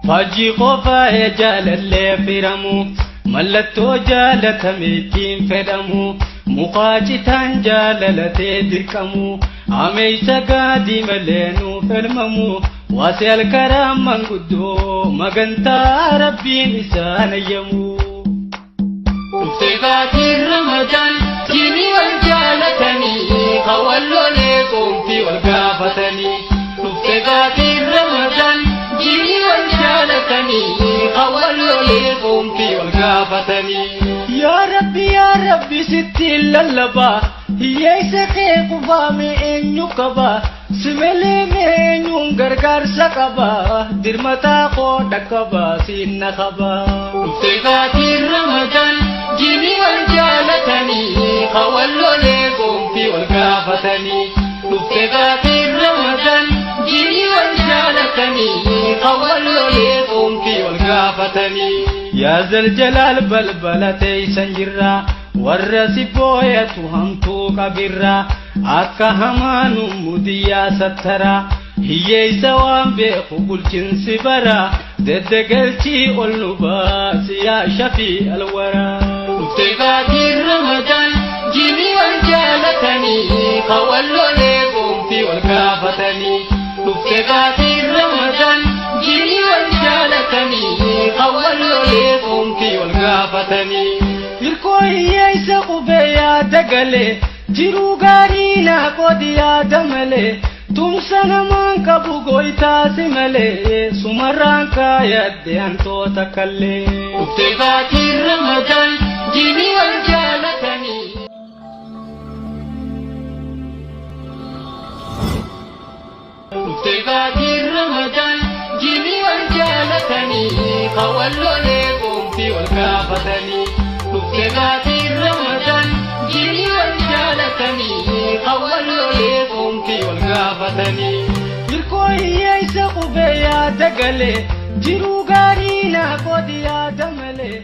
Fajjii qofaa jaalallee firamu, mallattoo jaalatameettiin fedhamu, mukaa citaan jaalalatee dirqamu, ameeysa gaadii malee nuuf elmamu, waasee alkaraa manguddoo magantaa rabbiin isaan ayyamu. Dhuftee baatiin Ramadaan jiini wal jaalatanii hawallolee qoomtii wal gaafatanii. Dhuftee baatiin Ramadaan jiini wal jaalatanii hawallolee qoomtii wal gaafatanii. Yaa Rabbi, yaa Rabbi, sitti lallabaa, hiyyeessa kee kufaame eenyu qaba? Si malee eenyuun gargaarsa qaba? Dirmataa koo dhaqqaba, siinna qaba. Dhuftee baatiin Ramadaan jiini wal jaalatanii hawallolee qoomtii wal gaafatanii. Dhuftee baatiin Ramadaan jiini wal jaalatanii hawallolee qoomtii wal gaafatanii. Yaa Zaljalaal, balbala teeysan jirra, warra si booyatu hamtuu qabirra, akka hamaanu mudiyyaa sattara, hiyyeeysa waan beeku bulchinsi bara, deddegalchii ol nu baasi yaa shafii alwaraa. Dhuftee baatiin Ramadaan jiini wal jaalatanii hawallolee qoomtii wal gaafatanii. Dhuftee baatiin Ramadaan jiini wal jaalatanii hawallolee qoomtii wal gaafatanii. Hirkoo hiyyeessa qubee yaada galee, jiruu gaarii naa qoodi yaada malee, tumsa namaan qabu goytaasi malee, sumarraan kaayadde hantoota kallee. Dhuftee baatiin Ramadaan jiini wal jaalatanii. Dhuftee baatiin Ramadaan jiini wal jaalatanii hawallolee qoomtii wal gaafatanii. Dhuftee baatiin Ramadaan jiini wal jaalatanii hawallolee qoomtii wal gaafatanii. Hirkoo hiyyeessa qubee yaada galee, jiruu gaarii naa qoodi yaada malee.